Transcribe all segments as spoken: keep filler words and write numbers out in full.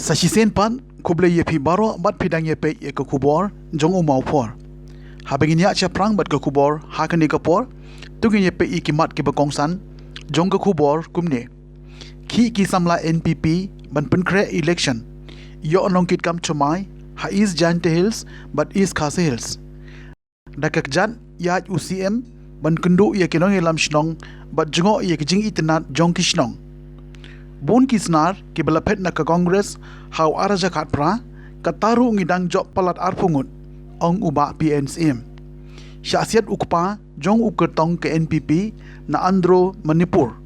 Sa shisien pat, khublei ïa phi baroh bad phi dang ïa peit ïa ka khubor jong u Mawphor. Haba ngin ïa shaphrang bad ka khubor ha kane ka por, to ngin ïa peit ïa ki mat kiba kongsan jong ka khubor kumne. Khih ki samla N P P ban pynkhreh election. Ïoh nongkitkam thymmai ha East Jaintia Hills bad East Khasi Hills. Da ka kjat ïaid u C M ban kynduh ïa ki nongïalam shnong bad jngoh ïa ki jingitynnad jong ki shnong. Bun ki snar kiba la phet na ka Congress ha u ar hajar khatphra, kata ruh ngi dang jop palat arphew ngut, ong u Bah P N Syiem. Shah siat u kpa jong u kyrtong ka N P P na Andro Manipur,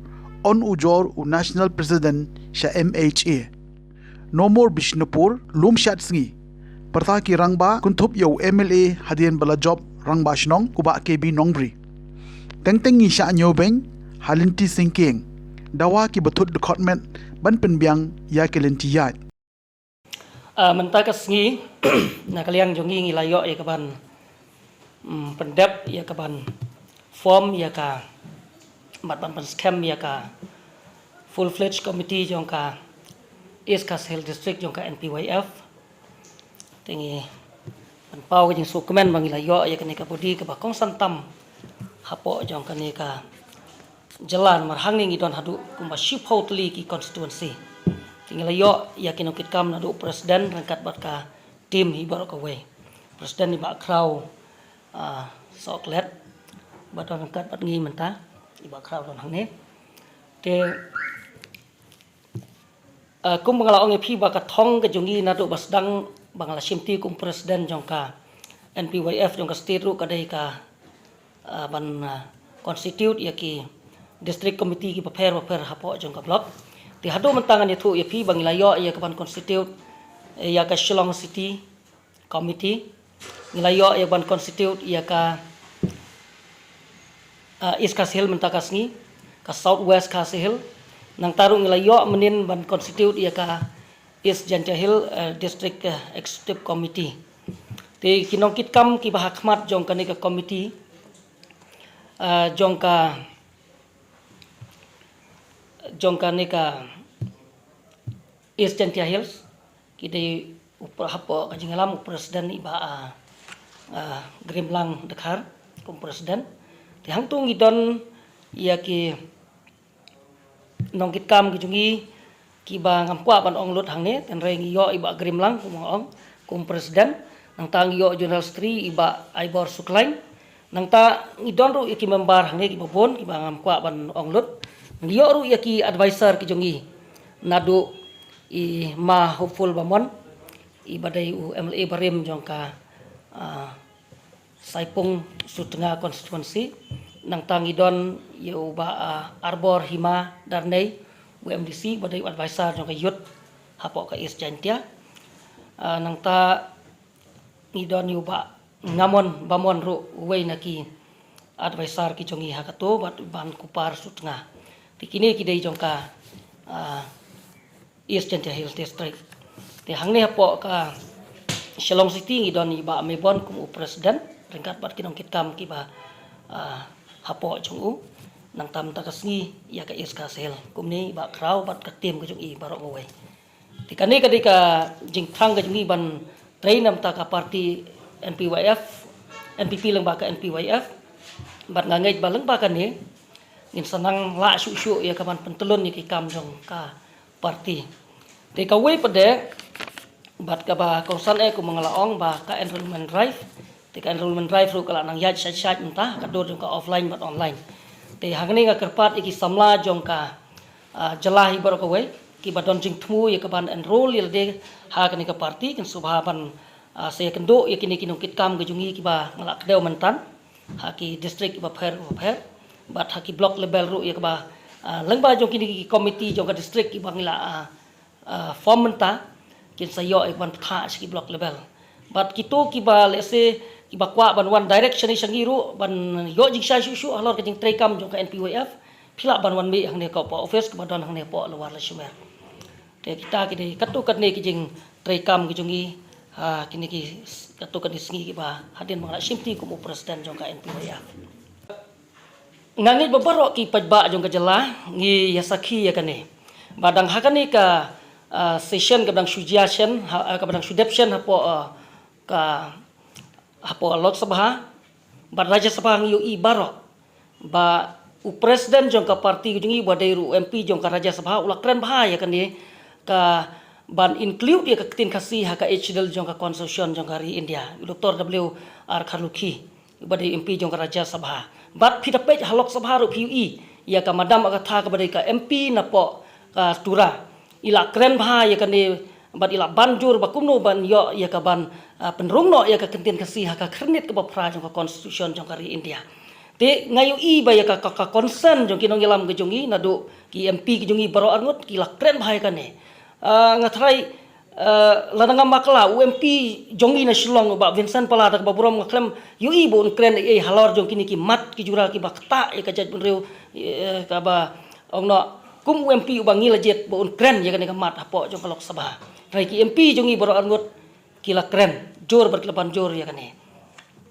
yn ujor u National President sha M H A. Nomor Bishnupur, lum shad sngi. Pyrta ki rangbah kynthup ïa u M L A hadien ba la jop rangbah shnong u Bah K B Nongbri. Teng teng ngi shah ñiewbeiñ ha lynti syngkien. Dawa kiba thut dkhot met ban pynbiang ïa ki lynti ïaid. Ah, mynta ka sngi, na ka liang jong ngi ngi la ïoh ïa ka ban, mm, pyndep ïa ka ban form ïa ka, bad ban pynskhem ïa ka full-fledged committee jong ka East Khasi Hills District jong ka N P Y F. Te ngi pynpaw ka jingsngewkmen ba ngi la ïoh ïa kane ka body kaba kongsan tam hapoh jong kane ka jylla, namar hangne ngi don haduh kumba shiphew tylli ki constituency. Te ngi la ïoh ïa ki nongkitkam naduh president ryngkat bad ka team hi baroh kawei. President i Bah Khraw, ah, Sohkhlet, ba don ryngkat bad ngi mynta, i Bah Khraw don hangne. Te, ah, kum ba nga la ong ïa phi ba ka thong ka jong ngi naduh ba sdang ba nga la shimti kum president jong ka N P Y F jong ka state ruh ka dei ka, ah, ban, ah, constitute ïa ki district committee kiba pher ba pher hapoh jong ka block. Te haduh mynta ngan ïathuh ïa phi ba ngi la ïoh ïa ka ban constitute, eh, ïa ka Shillong City Committee. Ngi la ïoh ïa ka ban constitute ïa ka, ah, East Khasi Hills mynta ka sngi, ka South West Khasi Hills. Nangta ruh ngi la ïoh mynnin ban constitute ïa ka East Jaintia Hills, eh, District, eh, Executive Committee. Te ki nongkitkam kiba ha khmat jong kane ka committee, ah, jong ka, jong kane ka East Jaintia Hills, ki dei u pre-, hapoh ka jingïalam u president i Bah, ah, ah, Grimlang Dkhar kum president. Te hangto ngi don ïa ki nongkitkam ki jong ngi kiba ngam kwah ban ong lut hangne, hynrei ngi ïoh i Bah Grimlang kum nga ong kum president, nangta ngi ïoh General Secretary i Bah Aibor Suklain, nangta ngi don ruh ïa ki member hangne kiba bun kiba ngam kwah ban ong lut. Ngi ïoh ruh ïa ki advisor ki jong ngi, naduh i Ma Hopeful Bamon, iba dei u M L A barim jong ka, ah, Saipung Sutnga constituency, nangta ngi don ïa u Bah, ah, Arbor Hima Darnei, u M D C, ba dei u advisor jong ka youth hapoh ka East Jaintia. Ah, nangta ngi don ïa u Bah Ngamon Bamon ruh, uwei na ki advisor ki jong ngi ha kato, bad Bah Kupar Sutnga. Te kine ki dei jong ka, ah, East Jaintia Hills District. Te hangne hapoh ka Shillong City ngi don i Bah Mebon kum u president, ryngkat bad ki nongkitkam kiba, ah, hapoh jong u. Nangta mynta ka sngi ïa ka East Khasi Hills, kumne i Bah Khraw bad ka team ka jong i baroh kawei. Te kane ka dei ka jingthrang ka jong ngi ban trei namar ka party N P Y F, N P P lyngba ka N P Y F. Bad nga ngeit ba lyngba kane ngin sa nang lah shuh shuh ïa ka ban pyntlun ïa ki kam jong ka party. Te kawei pat de, bad kaba kongsan eh, kumba nga la ong ba ka enrollment drive. Te ka enrollment drive ruh ka la nang ïaid shait shait mynta, ka dur jong ka offline bad online. Te hangne nga kyrpad ïa ki samla jong ka, ah, jylla hi baroh kawei kiba don jingthmu ïa ka ban enroll ïa lade ha kane ka party, kin sngewbha ban, ah, sa ïakynduh ïa kine ki nongkitkam ka jong ngi kiba nga la kdew mynta ha ki district kiba pher kiba pher, bad ha ki block level ruh ïa kaba, ah, lyngba jong kine ki committee jong ka district kiba ngi la, ah, ah, form mynta, kin sa ïoh ïa ka ban pynthah sha ki block level. Bad kito kiba, let's say, kiba kwah ban wan direct shane sha ngi ruh ban ïoh jingshai shuh shuh halor ka jingtrei kam jong ka N P Y F, phi lah ban wan mih hangne ha ka office kaba don hangne hapoh Lower Lashimer. Te kita ki dei katto katne ki jingtrei kam ki jong ngi ha kine ki s-, katto katne sngi kiba hadien ba nga la shimti kum u president jong ka N P Y F. Nga ngeit ba baroh ki paidbah jong ka jylla ngi ïa sakhi ïa kane. Ba dang ha kane ka, ah, session kaba dang shu jia shen, ha, ah, kaba dang shu dep shen hapoh, ah, ka, hapoh Lok Sabha bad Rajya Sabha. Ngi ïohi baroh ba u president jong ka party ka jong ngi, uba dei ruh u M P jong ka Rajya Sabha, u la kren bha ïa kane ka ban include ïa ka ktien Khasi ha ka Eighth Schedule jong ka Constitution jong ka ri India. U Doctor W R Kharlukhi, uba dei M P jong ka Rajya Sabha. Bad phi da peit ha Lok Sabha ruh phi ïohi ïa ka Madam Agatha, kaba dei ka M P napoh ka Tura, i la kren bha ïa kane bad i la ban jur ba kumno ban ïoh ïa ka ban, ah, pynrung noh ïa ka ktien Khasi ha ka khyrnit kaba phra jong ka Constitution jong ka ri India. Te nga ïohi ba ïa ka, ka, ka concern jong ki nongïalam ka jong ngi, naduh ki M P ka jong ngi baroh arngut ki la kren bha ïa kane. Ah, nga tharai, ah, lada ngam bakla, u M P jong ngi na Shillong, u Bah Vincent Pala, da kaba burom nga khlem ïohi ba un kren ei ei halor jong kine ki mat ki jura kiba ktah ïa ka jaitbynriew, eh, kaba ong noh kum u M P uba ngi la jied, ba un kren ïa kane ka mat hapoh jong ka Lok Sabha. Hynrei ki M P jong ngi baroh arngut ki la kren jur bad ki la ban jur ïa kane.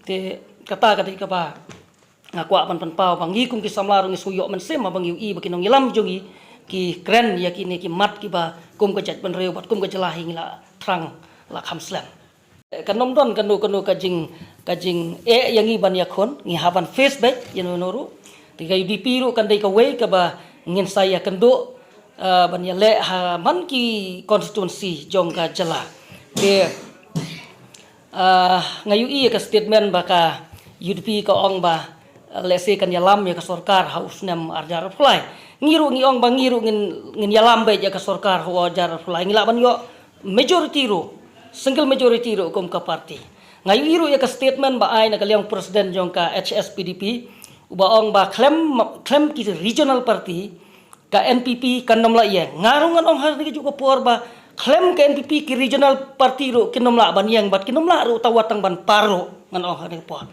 Te kata ka dei kaba nga kwah ban pynpaw ba ngi kum ki samla ruh ngi shu ïoh mynsiem haba ngi ïohi ba ki nongïalam jong ngi ki kren ïa kine ki mat kiba kum ka jaitbynriew bad kum ka jylla hi ngi la thrang, la kham slem. Eh, kan ym don kano kano ka jing, ka jingeh ïa ngi ban ïakhun, ngi hap ban face back ïa no no ruh. Te ka U D P ruh kan dei kawei kaba ngin sa ïakynduh, ah, ban ïaleh ha man ki constituency jong ka jylla. Te, ah, nga ïohi ïa ka statement ba ka U D P ka ong ba, ah, lehse kan ïalam ïa ka sorkar ha u snem ar hajar arphew lai. Ngi ruh ngi ong ba ngi ruh ngin, ngin ïalam beit ïa ka sorkar ha u ar hajar arphew lai, ngi lah ban ïoh majority ruh, single majority ruh kum ka party. Nga ïohi ruh ïa ka statement ba ai na ka liang president jong ka H S P D P, uba ong ba khlem, khlem ki regional party, ka N P P kan ym lah ïeng. Nga ruh ngan ong ha kane kajuh ka por ba khlem ka N P P ki regional party ruh kin ym lah ban ïeng bad kin ym lah ruh tang wat tang ban par ruh, ngan ong ha kane ka por.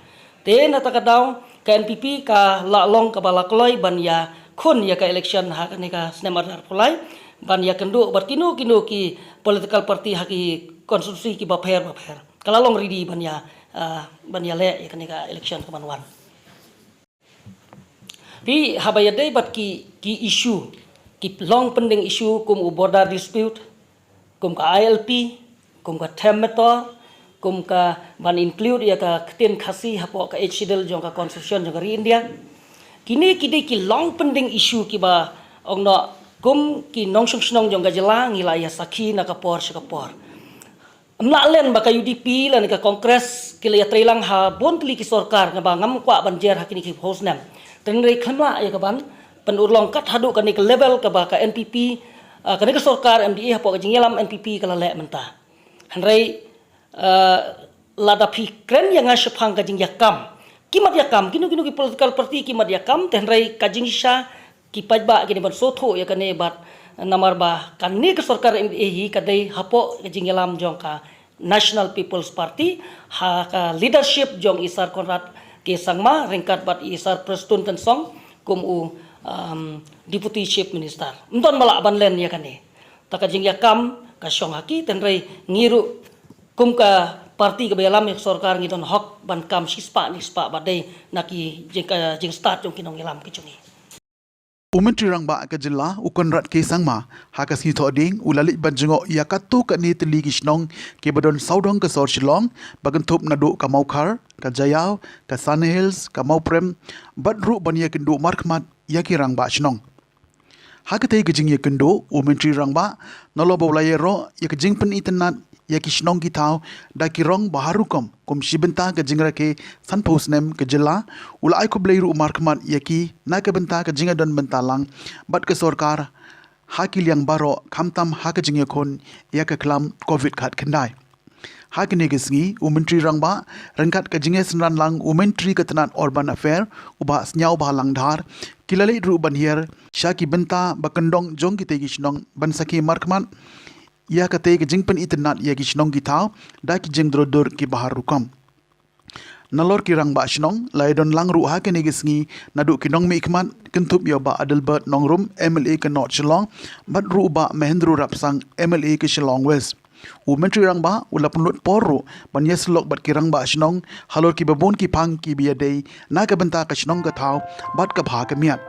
Te na kata ka daw ka N P P ka la long kaba la kloi ban ïakhun ïa ka election ha kane ka snem ar hajar arphew lai, ban ïakynduh bad kino kino ki political party ha ki constituency kiba pher ba pher. Ka la long ready ban ïa, ah, ban ïaleh ïa kane ka election kaban wan. Phi haba ïadei bad ki, ki issue, ki long pending issue kum u border dispute, kum ka I L P, kum ka Them Metor, kum ka ban include ïa ka ktien Khasi hapoh ka Eighth Schedule jong ka Constitution jong ka ri India. Kine ki dei ki long pending issue kiba ong noh kum ki nongshong shnong jong ka jylla ngi la ïa sakhi na ka por sha ka por. Ym lah len ba ka U D P lane ka Congress ki la ïatrei lang ha bun tylli ki sorkar, naba ngam kwah ban jer ha kine ki phew snem. Te hynrei khlem lah ïa ka ban pynurlong kat haduh kane ka level kaba ka N P P, ah, kane ka sorkar M D A hapoh ka jingïalam N P P ka la leh mynta. Hynrei, ah, lada phi kren ïa nga shaphang ka jingïakam, ki mat ïakam, kino kino ki political party ki mat ïakam, te hynrei ka jingshisha ki paidbah ki dei ban sngewthuh ïa kane bad namar ba kane ka sorkar M D A hi ka dei hapoh ka jingïalam jong ka National People's Party ha ka leadership jong i Sir Conrad K Sangma ryngkat bad i Sir Prestone Tynsong kum u, um, Deputy Chief Minister. Ym don ba lah ban len ïa kane. Ta ka jingïakam ka shong ha ki, te hynrei ngi ruh kum ka party kaba ïalam ïa ka sorkar ngi don hok ban kam shispah shispah ba dei na ki jing, ka jingstad jong ki nongïalam ki jong ngi. U Myntri Rangbah ka jylla u Conrad K Sangma ha ka sngi Thohdieng u la leit ban jngoh ïa katto katne tylli ki shnong kiba don sawdong ka sor Shillong, ba kynthup naduh ka Mawkhar, ka Jaïaw, ka Sand Hills, ka Mawprem, bad ruh ban ïakynduh markhmat ïa ki rangbah shnong. Ha katei ka jingïakynduh u Myntri Rangbah, nalor ba u la ïaroh ïa ka jingpynitynnad ïa ki shnong ki thaw da ki rong ba har rukom kum shi bynta ka jingrakhe sanphew snem ka jylla, u la ai khublei ruh markhmat ïa ki na ka bynta ka jingïadon bynta lang bad ka sorkar ha ki liang baroh, khamtam ha ka jingïakhun ïa ka khlam Covid khatkhyndai. Ha kane ka sngi u Myntri Rangbah ryngkat ka jingïasynran lang u Myntri ka tnat Urban Affair u Bah Sniawbhalang Dhar ki la leit ruh ban hiar sha ki bynta ba kyndong jong kitei ki shnong ban sakhi markhmat ïa katei ka jingpynitynnad ïa ki shnong ki thaw da ki jingdur dur kiba har rukom. Nalor ki rangbah shnong la ïadon lang ruh ha kane ka sngi naduh ki nongmihkhmat kynthup ïa u Bah Adelbert Nongrum, M L A ka North Shillong, bad ruh u Bah Mahendra Rapsang, M L A ka Shillong West. U Myntri Rangbah u la pynlut por ruh ban ïasyllok bad ki rangbah shnong halor kiba bun ki phang kiba ïadei na ka bynta ka shnong ka thaw bad ka bha ka miat.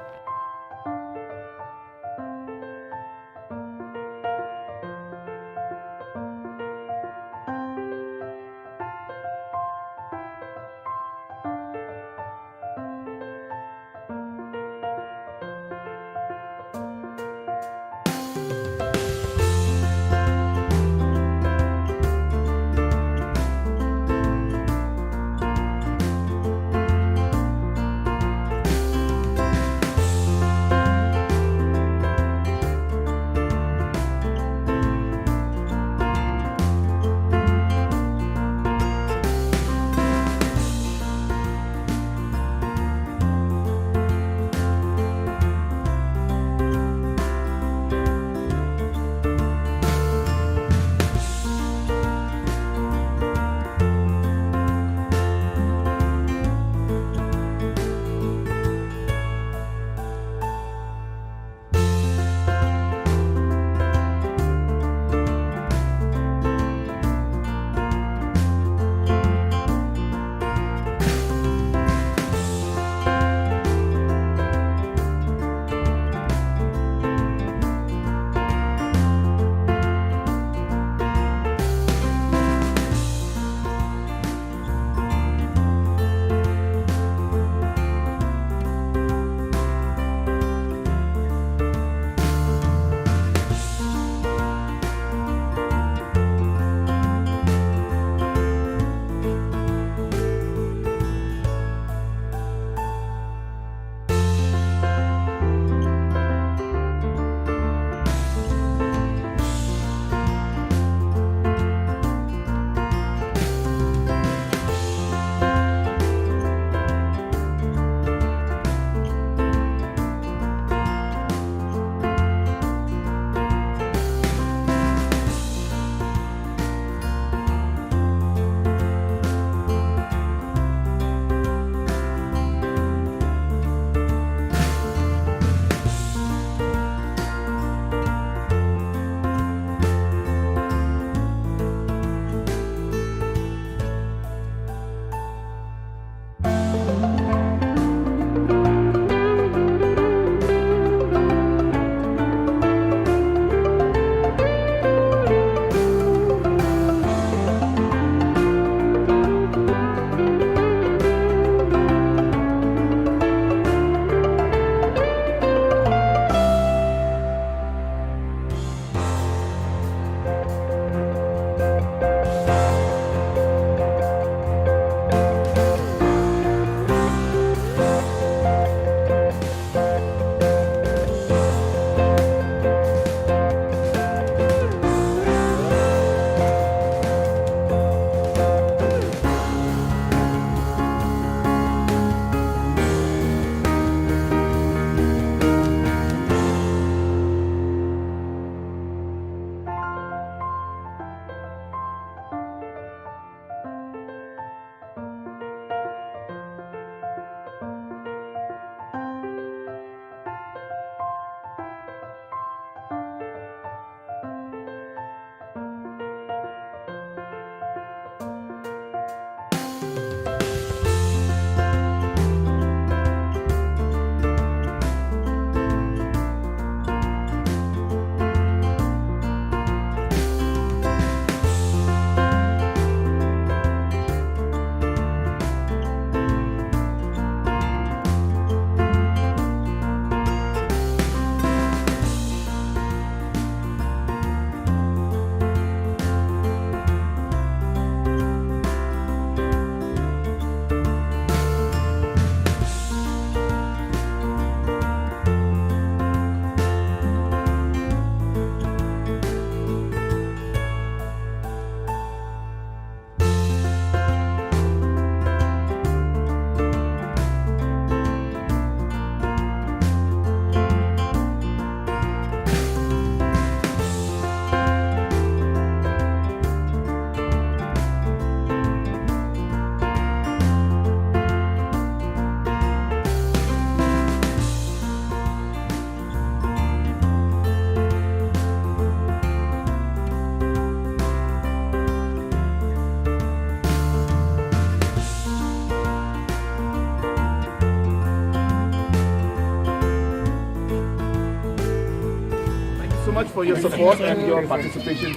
much for your support and your participation.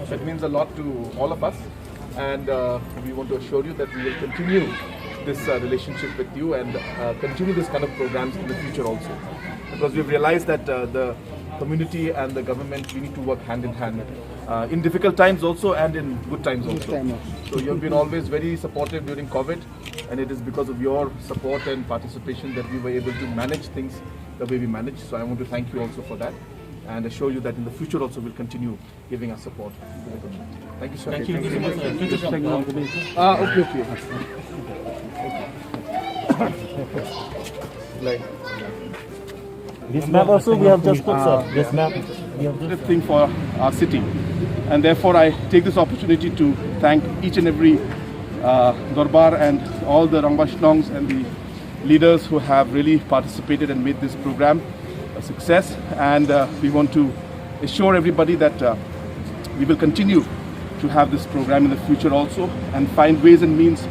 That means a lot to all of us. And uh, we want to assure you that we will continue this uh, relationship with you and uh, continue this kind of programs in the future also. Because we've realized that uh, the community and the government, we need to work hand in hand uh, in difficult times also and in good times also. So you've been always very supportive during COVID, and it is because of your support and participation that we were able to manage things the way we manage. So I want to thank you also for that and assure you that in the future also we'll continue giving us support to the community. Thank you, sir. Thank you. Thank you so much, sir. Thank you, sir. Ah, okay, okay. Like, this map also we have just put, sir. This map we have just thing for our city. And therefore, I take this opportunity to thank each and every uh, Dorbar and all the Rangbah Shnongs and the leaders who have really participated and made this program a success. And uh, we want to assure everybody that uh, we will continue to have this program in the future also and find ways and means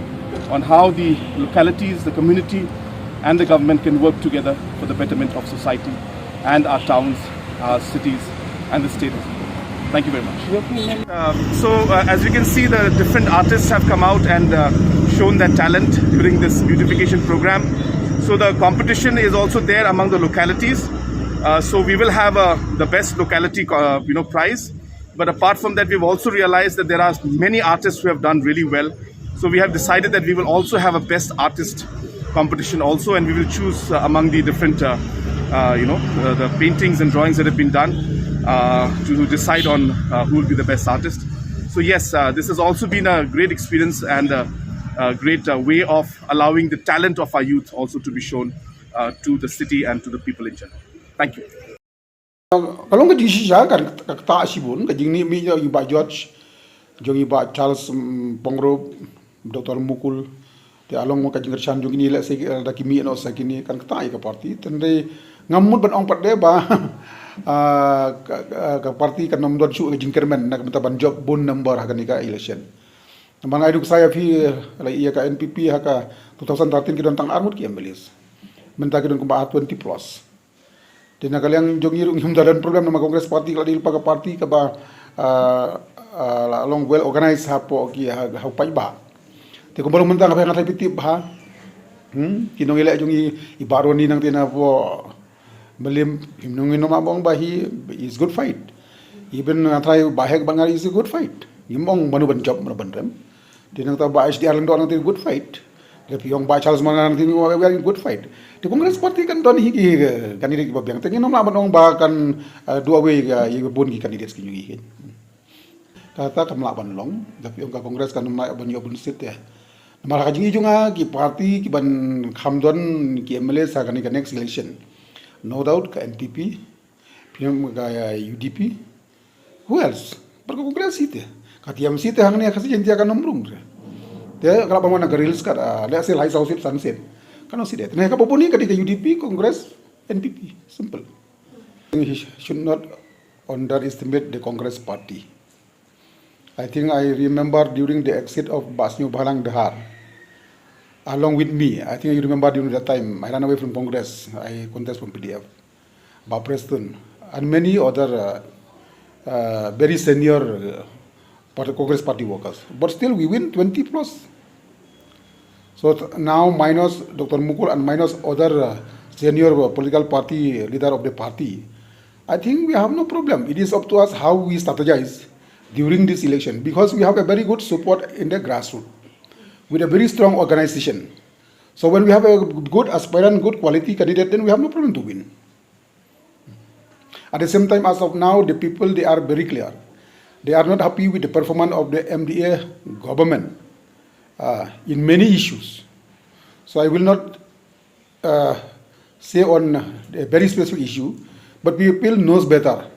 on how the localities, the community, and the government can work together for the betterment of society and our towns, our cities, and the state as well. Thank you very much. Uh, so, uh, as you can see, the different artists have come out and uh, shown their talent during this beautification program. So, the competition is also there among the localities. Uh, so, we will have uh, the best locality, uh, you know, prize. But apart from that, we've also realized that there are many artists who have done really well. So we have decided that we will also have a best artist competition also, and we will choose uh, among the different, uh, uh, you know, uh, the paintings and drawings that have been done uh, to decide on uh, who will be the best artist. So yes, uh, this has also been a great experience and a, a great uh, way of allowing the talent of our youth also to be shown uh, to the city and to the people in general. Thank you. Ka long ka jingshisha, ka, ka ktah shibun, ka jingmih jong i Bah George, jong i Bah Charles, mm, Pyngrope, Doctor Mukul. Te along ka jingkyrshan jong kine, lehse, eh, da ki mih noh sa kine, kan ktah ïa ka party. Te hynrei ngam mut ban ong pat de ba, ah, ka, ka, ka party kan ym don shuh ka jingkyrmen na ka bynta ban jop bun number ha kane ka election. Namar nga ai nuksa ïa phi, eh, la ïa ka N P P ha ka two thousand thirteen ki don tang ar ngut ki M L As. Mynta ki don kumba twenty plus. Te na ka liang jong ngi ruh ngim da don problem, namar Congress party ka la dei lypa ka party kaba, ah, ah, la long well organized hapoh ki ha, ha u paidbah. Te kumba long mynta nga phi, nga tharai phi tip bha. Hmm, ki nongïaleh jong ngi, i Bah Ronnie nangta napoh Mylliem, ngim nang, ngim nang ong ba hi is good fight. Even nga tharai Bah Hek Bah Ngar is a good fight. Ngim ong mano ban jop, mano ban rem. Te nangta Bah H D R Lyngdoh nangta good fight. Te phi ong Bah Charles Marngar nangta very good fight. Te Congress party kan don hi ki, eh, candidate kiba biang. Te ngin ym lah ban ong ba kan, eh, do away ïa, ïa bun ki candidates ki jong ngi. Kata kam lah ban long, da phi ong ka Congress kan ym lah ban ïoh bun seat te. Namar ha ka jingim jong nga, ki party kiban kham don ki M L A ha kane ka next election. No doubt ka N P P, phi ong ka U D P, who else? Bad ka Congress hi te. Ka T M C te hangne ha Khasi Jaiñtia kan ym rung te. Te ka lah ban wan na ka reels ka, ah, lehse lai saw seat san seat. Kan ym seat te. Te kaba bun hi ka dei ka U D P, Congress, N P P. Simple. He should not underestimate the Congress party. I think I remember during the exit of Bah Sniawbhalang Dhar, along with me, I think you remember during that time, I ran away from Congress, I contest from P D F. Bah Prestone, and many other, uh, uh, very senior, uh, party, Congress party workers. But still, we win twenty plus. So th-, now minus Doctor Mukul and minus other, uh, senior, uh, political party leader of the party, I think we have no problem. It is up to us how we strategize during this election, because we have a very good support in the grassroots with a very strong organization. So when we have a good aspirant, good quality candidate, then we have no problem to win. At the same time, as of now, the people, they are very clear. They are not happy with the performance of the M D A government, uh, in many issues. So I will not, uh, say on a very specific issue, but people knows better.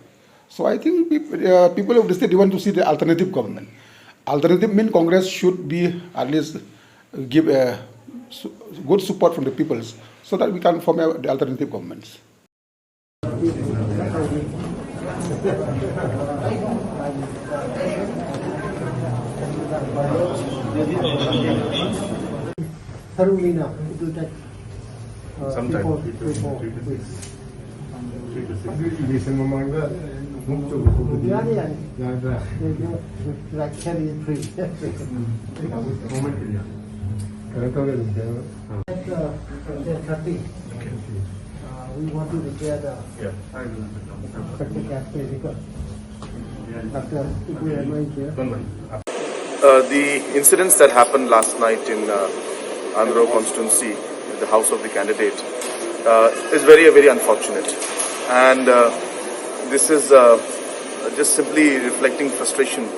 So I think peop-, uh, people of the state, they want to see the alternative government. Alternative mean Congress should be at least give a su-, good support from the peoples so that we can form a, the alternative governments. Thoroughly now, do that, uh, sometime before, before, before, before. This is Mamanga. Biryani, yani. Ya, ya. Ya, ya. Like, carry it free. At, uh, ten thirty. Uh, we want to declare the, yeah, I will. After, if we are going here. Uh, the incidents that happened last night in, uh, Andro constituency, the house of the candidate, uh, is very, very unfortunate. And, uh, this is, uh, just simply reflecting frustration,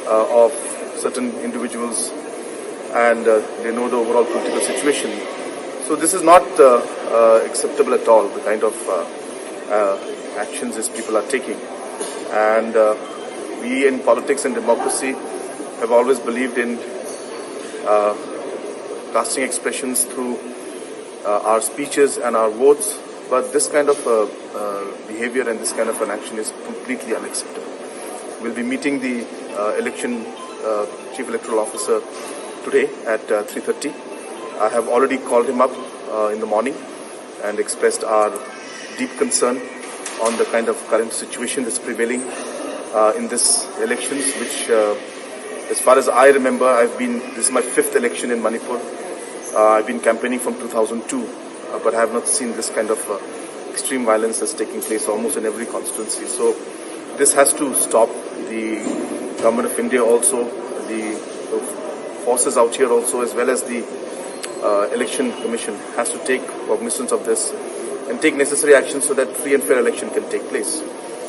uh, of certain individuals, and, uh, they know the overall political situation. So this is not, uh, uh, acceptable at all, the kind of, uh, uh, actions these people are taking. And, uh, we in politics and democracy have always believed in, uh, casting expressions through, uh, our speeches and our votes, but this kind of, uh, uh, behavior and this kind of an action is completely unacceptable. We'll be meeting the, uh, election, uh, chief electoral officer today at, uh, three thirty. I have already called him up, uh, in the morning and expressed our deep concern on the kind of current situation that's prevailing, uh, in this elections, which, uh, as far as I remember, I've been, this is my fifth election in Manipur. Uh, I've been campaigning from two thousand two, uh, but I have not seen this kind of, uh, extreme violence that's taking place almost in every constituency. So this has to stop. The Government of India also, the, the forces out here also, as well as the, uh, Election Commission, has to take cognizance of this and take necessary action so that free and fair election can take place.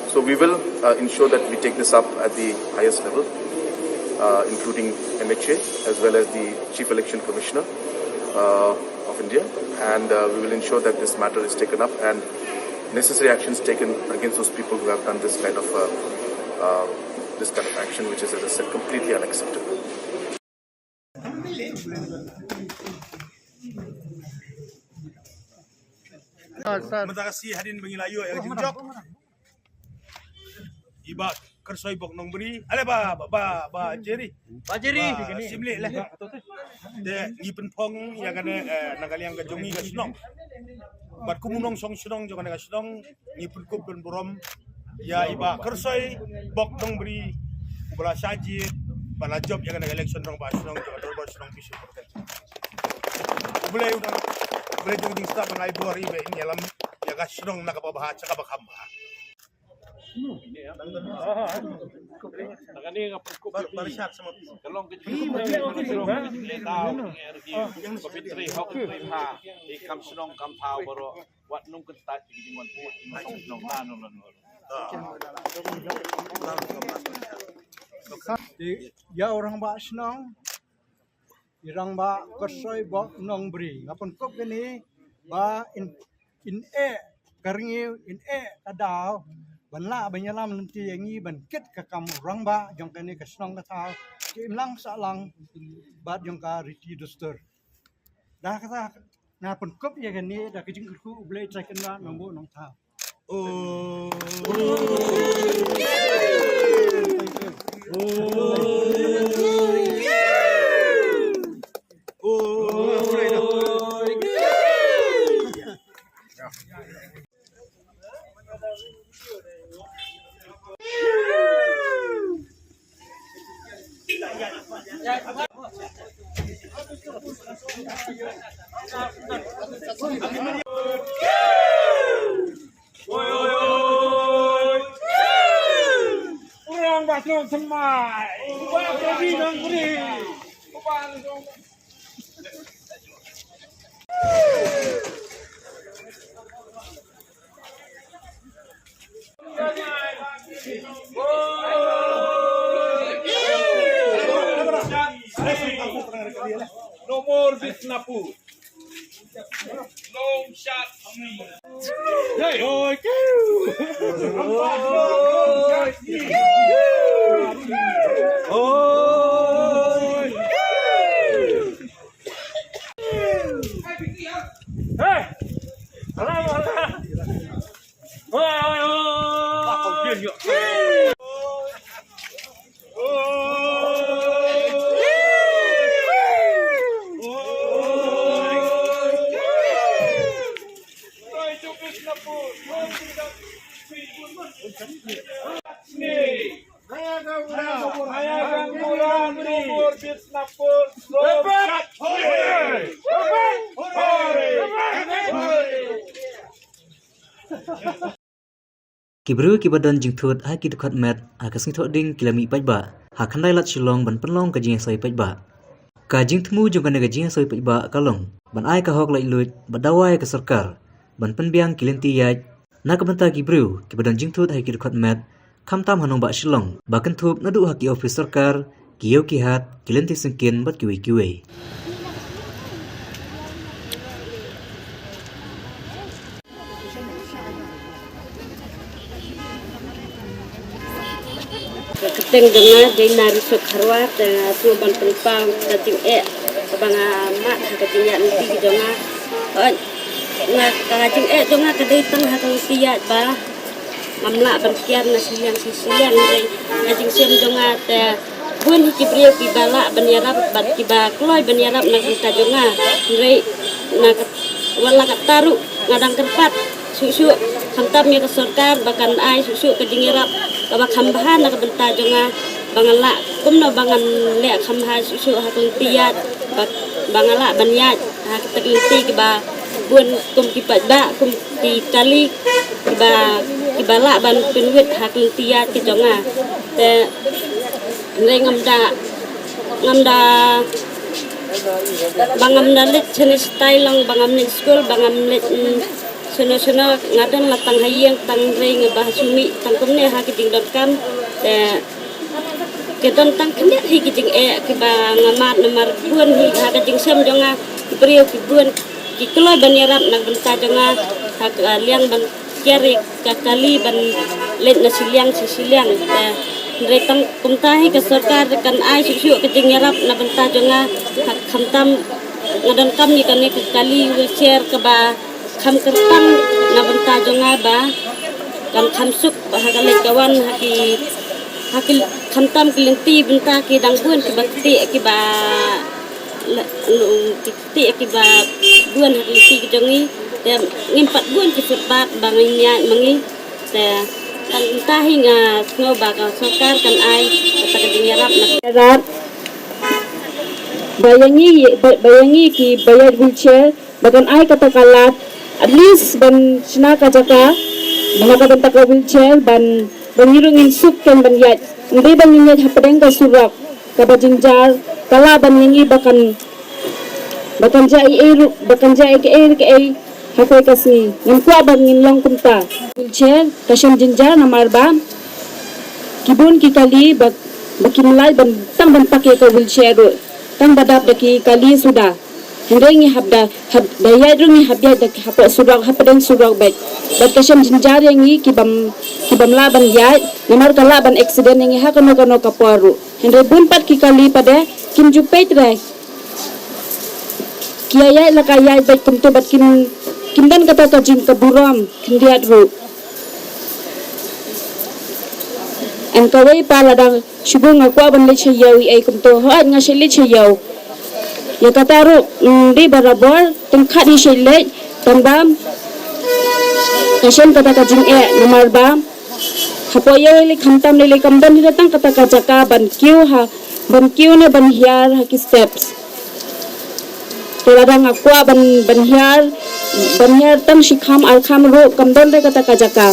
So we will, uh, ensure that we take this up at the highest level, uh, including M H A as well as the Chief Election Commissioner, uh, of India, and, uh, we will ensure that this matter is taken up and necessary actions taken against those people who have done this kind of, uh, uh, this kind of action, which is, as I said, completely unacceptable. Mynta ka sngi hadien ba ngi la ïoh ïa ka jingjop, i Bah Kyrsoi Bok Nongbri, ale Bah, Bah, Bah, Bah Jerry. Bah Jerry. Bah, sim leh leh. Te ngi pynphong ïa kane, eh, na ka liang ka jong ngi ka shnong. Bad kum u nongshong shnong jong kane ka shnong, ngi pynkup don burom ïa i Bah Kyrsoi Bok Nongbri, uba la shah jied bad la jop ïa kane ka election rangbah shnong jong ka dorbar shnong Bishopur. U Blei u nang, U Blei jong ka jingstad ban ai bor ïa i ba in ïalam ïa ka shnong na kaba bha sha kaba kham bha. Kane nga pynkup ïa phi. Ka long ka jingpynkup ïa phi. Ka long ka jingpynkup ïa phi. Ka long ka jingpynkup ïa phi. Ka long ka jingpynkup ïa phi. Wat nong kyntait ki jingwan put ki nong shnong ta nong nong. Ïa u rangbah shnong, i Rangbah Kyrsoi Bok Nongbri, nga pynkup kane ba in, in eh ka rngiew, in eh ka daw ban lah ban ïalam lynti ïa ngi ban kit ka kam rangbah jong kane ka shnong ka thaw, ki imlang sahlang bad jong ka riti dustur. Da kata nga pynkup ïa kane da ka jingkyrkhu U Blei Trai Kynrad Nongbuh Nongthaw. Nomor bit napu. Long shot. Hey, oi, kiu. Oi. Hey. Alah, alah. Oi, oi, oi. Ki briew kiba don jingthut ha ki dkhot met ha ka sngi Thohdieng ki la mih paidbah ha Khyndai Lad Shillong ban pynlong ka jingïasoi paidbah. Ka jingthmu jong kane ka jingïasoi paidbah ka long ban ai ka hok laitluid bad dawa ïa ka sorkar ban pynbiang ki lynti ïaid na ka bynta ki briew kiba don jingthut ha ki dkhot met, khamtam ha nongbah Shillong ba kynthup naduh ha ki ophis sorkar, ki ïew ki hat, ki lynti syngkien bad kiwei kiwei. Ka kyrteng jong nga dei Nari Suk Harwa, te nga sngewbha ban pynpaw ka jingeh kaba nga mad ha ka jingïaid lynti jong nga. Hooid, nga ka jingeh jong nga ka dei tang ha ka lynti ïaid ba ngam lah ban kiar na shiliang shi shiliang, hynrei ka jingshem jong nga te bun hi ki briew kiba lah ban ïarap bad kiba kloi ban ïarap na ka bynta jong nga. Hynrei na ka, wat la katta ruh nga dang kyrpad shuh shuh, khamtam ïa ka sorkar ba kan ai shuh shuh ka jingïarap kaba kham bha na ka bynta jong nga, ba ngan lah kumno ba ngan leh kham bha shuh shuh ha ka lynti ïaid, ba, ba ngan lah ban ïaid ha kata ka lynti kiba bun kum ki paidbah, kum ki kali kiba, kiba lah ban pynwit ha ka lynti ïaid ka jong nga. Te hynrei ngam da, ngam da, ba ngam da leit shane shatai long, ba ngam leit skul, ba ngam leit, mm, shano shano, nga don la tang ha ïing tang, hynrei nga ba ha shu mih tang kumne ha ki jingdonkam. Te ki don tang khyndiat hi ki jingeh kiba nga mad namar bun hi ha ka jingshem jong nga, ki briew ki bun ki kloi ban ïarap na ka bynta jong nga ha ka liang ban kiar ïa ka kali ban leit na shiliang shi shiliang. Te hynrei tang kumta hi ka sorkar kan ai shuh shuh ka jingïarap na bynta jong nga, ha khamtam nga donkam ïa kane ka kali wheelchair kaba kham kyrpang na bynta jong nga ba kan kham suk ha ka leit ka wan ha ki, ha ki khamtam ki lynti bynta ki dang bun kiba ktieh kiba la, lu, ki ktieh kiba bun ha ki lynti ki jong ngi. Te ngim pat bun ki footpath ba ngin ïaid ma ngi. Te tang kumta hi nga sngew ba ka sorkar kan ai kata ka jingïarap na ïarap ba ïa ngi, ba, ba ïa ngi kiba ïaid wheelchair ba kan ai kata ka lad, at least ban shna ka jaka, ban ka bynta ka wheelchair, ban, ban ngi ruh ngin suk kan ban ïaid. Ym dei ban ngin ïaid hapdeng ka surok kaba jynjar, ka lah ban ïa ngi ba kan, ba kan jia ei ei ruh, ba kan jia ei kaei kaei ha kawei ka sngi. Ngim kwah ba ngin long kumta. Wheelchair ka shem jynjar namar ba ki bun ki kali ba, ba kim lah ban tang ban pak ïa ka wheelchair ruh, tang ba dap da ki kali suda. Hynrei ngi hap da, hap da ïaid ruh ngi hap ïaid da hapoh surok, hapdeng surok beit. Bad ka shem jynjar ïa ngi ki bym, ki bym lah ban ïaid namar ka lah ban accident ïa ngi ha kano kano ka por ruh. Hynrei bun pat ki kali pat de kim ju peit re. Ki ïaid la ka ïaid beit kumto bad kim, kim don kata ka jing ka burom khyndiat ruh. Em kawei pat lada shu bun nga kwah ban leit sha ïew ei ei kumto, hooid nga shait leit sha ïew. Ïa kata ruh, mm, dei barabor, tang khadduh shait leit, tang ba ka shem kata ka jingeh namar ba hapoh ïew ei ei khamtam lei lei kam don hi tang kata ka jaka ban kiew ha, ban kiew ne ban hiar ha ki steps. Te lada nga kwah ban, ban hiar, ban hiar tang shi kham ar kham ruh kam don re kata ka jaka.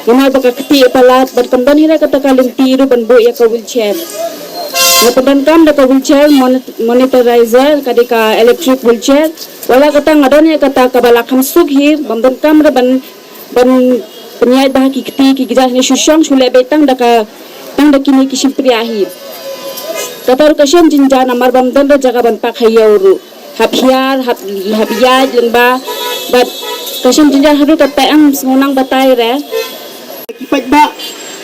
Namar ba ka ktieh palat bad kam don hi re kata ka lynti ruh ban buh ïa ka wheelchair. Nga pyndonkam da ka wheelchair mon-, monitorizer, ka dei ka electric wheelchair. Wat la kata nga don ïa kata kaba la kham suk hi, bym donkam re ban ban pynïaid bha ki kti ki kjat ne shu shong shu leh beit tang da ka, tang da kine ki shympriah hi. Kata ruh ka shem jynjar namar bym don re jaka ban pak ha ïew ruh. Hap hiar, hap, hap ïaid lyngba. Bad ka shem jynjar haduh katta em sngew nang batai re. Ki paidbah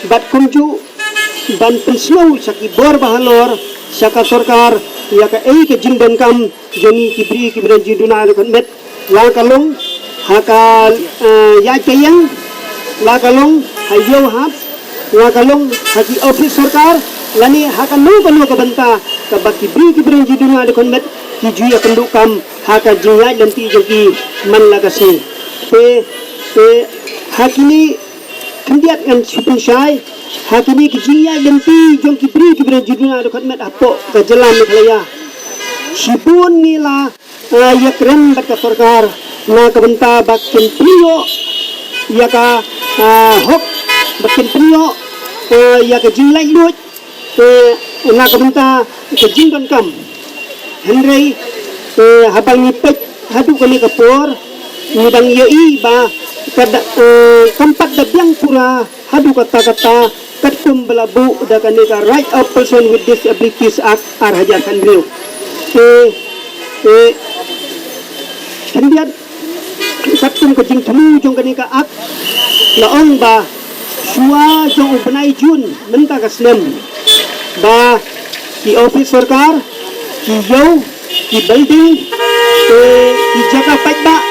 bad kumjuh ban pynsngew sha ki bor ba halor sha ka sorkar ïa kaei ka jingdonkam jong ngi ki briew kiba don jingduna dkhot met, la ka long ha ka, eh, ïaid ka ïing, la ka long ha ïew hat, la ka long ha ki ophis sorkar, lane ha kano kano ka bynta kaba ki briew kiba don jingduna dkhot met ki ju ïakynduh kam ha ka jingïaid lynti jong ki man la ka sngi. Te, te ha kine Khyndiat ngan shu pynshai ha kine ki jingïaid lynti jong ki briew kiba don jingduna dkhot met hapoh ka jylla Meghalaya. Shibun ngi la, eh, ïakren bad ka sorkar na ka bynta ba kin pynïoh ïa ka, eh, hok, ba kin pynïoh, eh, ïa ka jinglaitluid, eh, na ka bynta ka jingdonkam. Hynrei, eh, haba ngi peit haduh kane ka por, ngi dang ïohi ba ka da, eh, kam pat da biang pura haduh katta katta katkum ba la buh da kane ka Right of Person with Disabilities Act ar hajar khathynriew. Eh, eh, khyndiat katkum ka jingthmu jong kane ka Act, la ong ba shuwa jong u bnai Jun mynta ka snem ba ki office sorkar, ki ïew, ki building, eh, ki jaka paidbah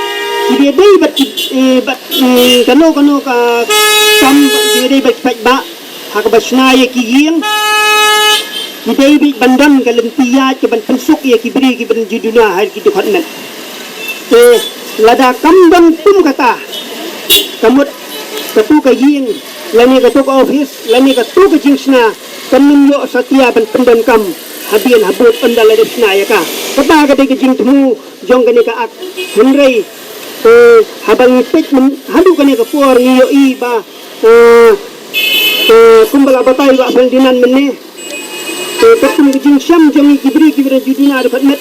kiba dei bad ki, eh, bad, eh, kano kano ka kam kiba dei bad ki paidbah ha kaba shna ïa ki ïing, ki dei bad ban don ka lynti ïaid ka ban pynsuk ïa ki briew kiba don jingduna ha ki dkhot met. Te lada kam don kum kata, ka mut katu ka ïing lane katu ka office lane katu ka jingshna kan nym ïoh satia ban pyndonkam hadien habud ynda la dep shna ïa ka. Kata ka dei ka jingthmu jong kane ka Act. Hynrei, eh, haba ngi peit myn haduh kane ka por ngi ïohi ba, eh, eh, kumba la batai Bah Ferdinand mynne, eh, katkum ka jingshem jong ngi ki briew kiba don jingduna dkhot met,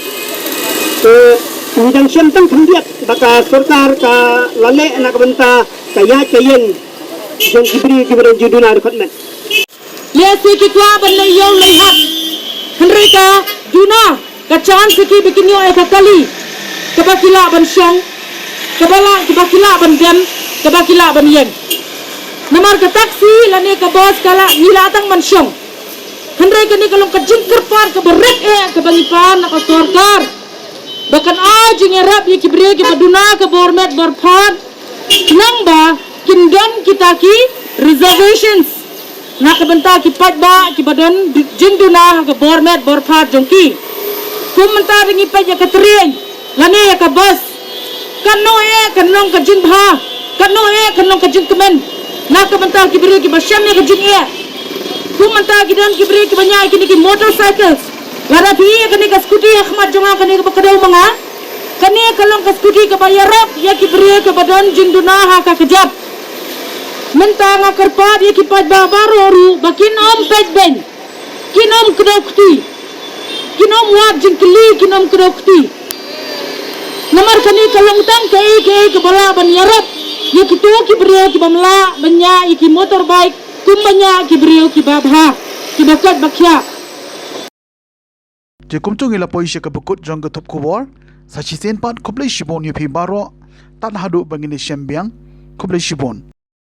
eh, ngi dang shem tang khyndiat ba ka sorkar ka la leh na ka bynta ka ïaid ka ïeng jong ki briew kiba don jingduna dkhot met. Lehse ki kwah ban leh ïew leh hat, hynrei ka duna ka chance ki ba kin ïoh ïa ka kali kaba ki lah ban shong, kaba lah, kaba ki lah ban dem, kaba ki lah ban ïeng. Namar ka taxi lane ka bus ka lah, ngi lah tang ban shong. Hynrei kane ka long ka jingkyrpad kaba rit eh kaba ngi pan na ka sorkar ba kan ai jingïarap ïa ki briew kiba duna ka bor met bor phad, khnang ba kin don kita ki reservations na ka bynta ki paidbah kiba don jingduna ha ka bor met bor phad jong ki. Kum mynta da ngi peit ïa ka train lane ïa ka bus, katno eh kan long ka jingbha, katno eh kan long ka jingkmen na ka bynta ki briew kiba shem ïa ka jingeh. Kum mynta ki don ki briew kiba ñiah ïa kine ki motorcycles. Lada phi ïohi ïa kane ka scooty ha khmat jong nga, kane kaba kdew ma nga, kane ka long ka scooty kaba ïarap ïa ki briew kiba don jingduna ha ka kjat. Mynta nga kyrpad ïa ki paidbah baroh ruh ba kin ym peit beiñ, kin ym kdew kti, kin ym wad jingkylli, kin ym kdew kti. Namar kane ka long tang kaei kaei kaba lah ban ïarap ïa kito ki briew kibym lah ban ñiah ïa ki motorbike kumba ñiah ki briew kiba bha, kiba koit ba khiah. Te kumto ngi la poi sha kaba kut jong ka thup khubor. Sa shisien pat khublei shibun ïa phi baroh. Tad haduh ba ngin ïashem biang, khublei shibun.